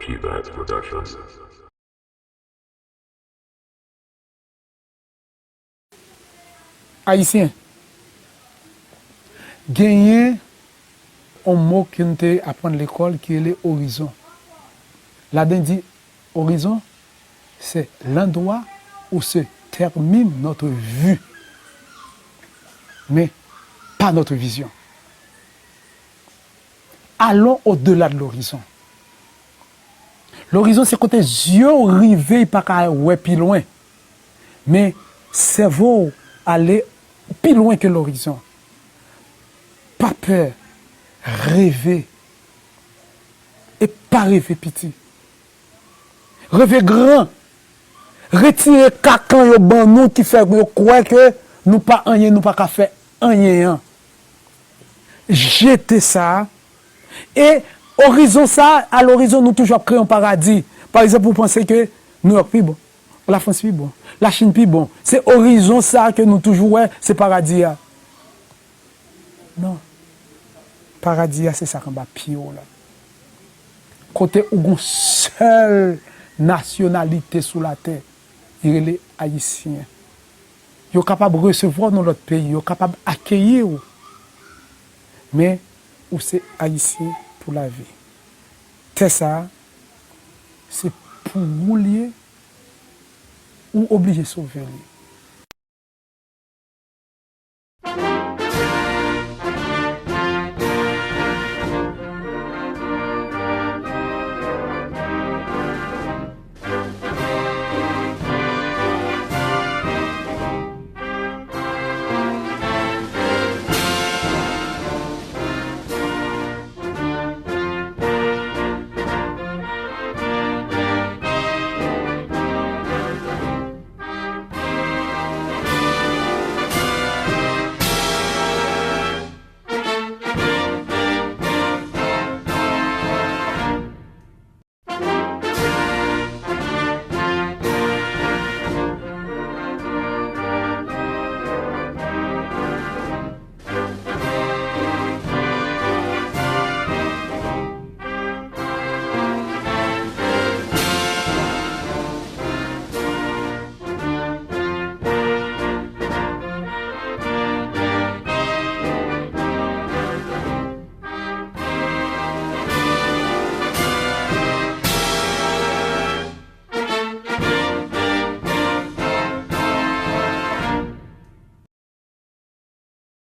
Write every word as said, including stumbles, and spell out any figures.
T-Bats Production. Ayisyen, genyen yon mo ke n te aprann lekòl ki rele orizon. Ladan di orizon, c'est l'endroit où se termine notre vue, mais pas notre vision. Allons au-delà de l'horizon. Lorizon se kote zye w rive, y pa ka wè pi lwen. Men sèvo w ale pi lwen ke lorizon. Pa pè, reve. E pa reve piti. Reve gran. Retire kakan yo ban nou ki fè yo kwè ke nou pa anyen, nou pa ka fè anyen an. Jete sa. E orizon sa, a lorizon nou toujou ap kreye yon paradi. Pa egzanp, ou panse ke Nouyòk pi bon, Lafrans pi bon, Lachin pi bon. Se orizon sa ke nou toujou wè, se paradi a. Non. Paradi a, se sa k anba pye w la. Kote ou gon sèl nasyonalite sou latè, li rele Ayisyen. Yo kapab resevwa w nan lòt peyi, yo kapab akeyi w. Men, ou se Ayisyen pou lavi. Tè sa a, se pou ou l ye, ou oblije sove li.